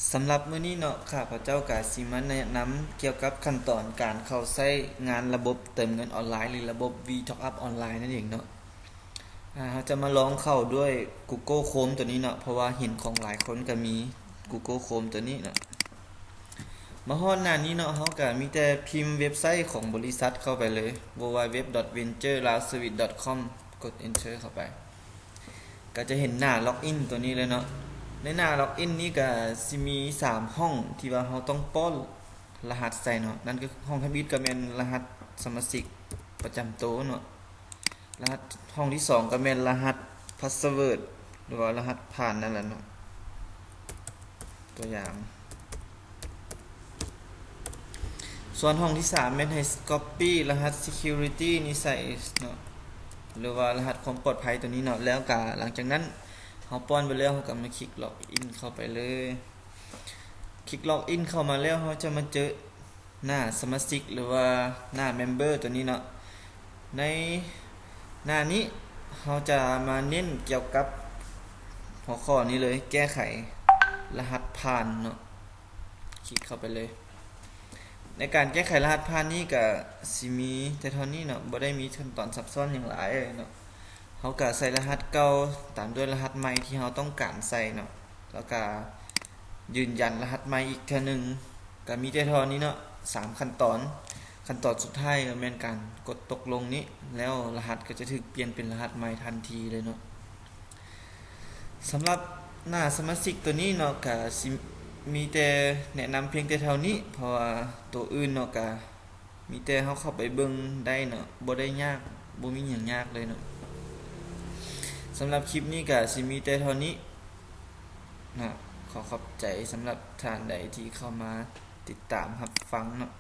ສຳລັບມື້ນີ້ເນາະ ຂ້າພະເຈົ້າກະຊິມາແນະນຳກ່ຽວກັບຂັ້ນຕອນການເຂົ້າໃຊ້ງານລະບົບເຕີມເງິນອອນລາຍ ຫຼື ລະບົບ V-Top Up ອອນລາຍນັ້ນເອງເນາະ. ອາ ເຮົາຈະມາລອງເຂົ້າດ້ວຍ Google Chrome ຕົວນີ້ເນາະ ເພາະວ່າເຫັນຂອງຫຼາຍຄົນກະມີ Google Chrome ຕົວນີ້ເນາະ. ມາຮອດໜ້ານີ້ເນາະ ເຮົາກະມີແຕ່ພິມເວັບໄຊຂອງບໍລິສັດເຂົ້າໄປເລີຍ www.venturelaoservice.com ກົດ Enter ເຂົ້າໄປ ກະຈະເຫັນໜ້າ Login ຕົວນີ້ເລີຍເນາະ. ໃນໜ້າ Login ນີ້ກະຊິມີສາມຫ້ອງທີ່ວ່າເຮົາຕ້ອງປ້ອນລະຫັດໃສ່ເນາະ, ນັ້ນກະຫ້ອງທຳອິດກະແມ່ນລະຫັດສະມາຊິກປະຈຳໂຕເນາະ, ລະຫັດ ຫ້ອງທີສອງກະແມ່ນລະຫັດ password ຫຼືວ່າລະຫັດຜ່ານນັ້ນແຫຼະເນາະ ຕົວຢ່າງ. ສ່ວນຫ້ອງທີສາມແມ່ນໃຫ້ copy ລະຫັດ security ນີ້ໃສ່ເນາະ ຫຼືວ່າລະຫັດຄວາມປອດໄພຕົວນີ້ເນາະ. ແລ້ວກະຫຼັງຈາກນັ້ນເຮົາປ້ອນໄປແລ້ວ ເຮົາກະມາຄລິກ Login ເຂົ້າໄປເລີຍ. ຄລິກ Login ເຂົ້າມາແລ້ວ ເຮົາຈະມາເຈີໜ້າສະມາຊິກ ຫຼືວ່າໜ້າ Member ຕົວນີ້ເນາະ. ໃນໜ້ານີ້ເຮົາຈະມາເນັ້ນກ່ຽວກັບຫົວຂໍ້ນີ້ເລີຍ ແກ້ໄຂລະຫັດຜ່ານເນາະ. ຄລິກເຂົ້າໄປເລີຍ. ໃນການແກ້ໄຂລະຫັດຜ່ານນີ້ກະຊິມີແຕ່ເທົ່ານີ້ເນາະ, ບໍ່ໄດ້ມີຂັ້ນຕອນຊັບຊ້ອນຫຍັງຫຼາຍເນາະ. ເຮົາກະໃສ່ລະຫັດເກົ່າຕາມດ້ວຍລະຫັດໃໝ່ທີ່ເຮົາຕ້ອງການໃສ່ເນາະ, ແລ້ວກະຢືນຢັນລະຫັດໃໝ່ອີກເທື່ອໜຶ່ງ. ກະມີແຕ່ເທົ່ານີ້ເນາະ ສາມຂັ້ນຕອນ. ຂັ້ນຕອນສຸດທ້າຍກະແມ່ນການກົດຕົກລົງນີ້ ແລ້ວລະຫັດກະຈະຖືກປ່ຽນເປັນລະຫັດໃໝ່ທັນທີເລີຍເນາະ. ສຳລັບໜ້າສະມາຊິກຕົວນີ້ເນາະ ກະຊິມີແຕ່ແນະນຳພຽງແຕ່ເທົ່ານີ້ ເພາະວ່າຕົວອື່ນເນາະ ກະມີແຕ່ເຮົາເຂົ້າໄປເບິ່ງໄດ້ເນາະ, ບໍ່ໄດ້ຍາກ ບໍ່ມີຫຍັງຍາກເລີຍເນາະ. ສຳລັບຄລິບນີ້ກະຊິມີແຕ່ເທົ່ານີ້ເນາະ. ຂໍຂອບໃຈສຳລັບທ່ານໃດທີ່ເຂົ້າມາຕິດຕາມຮັບຟັງເນາະ.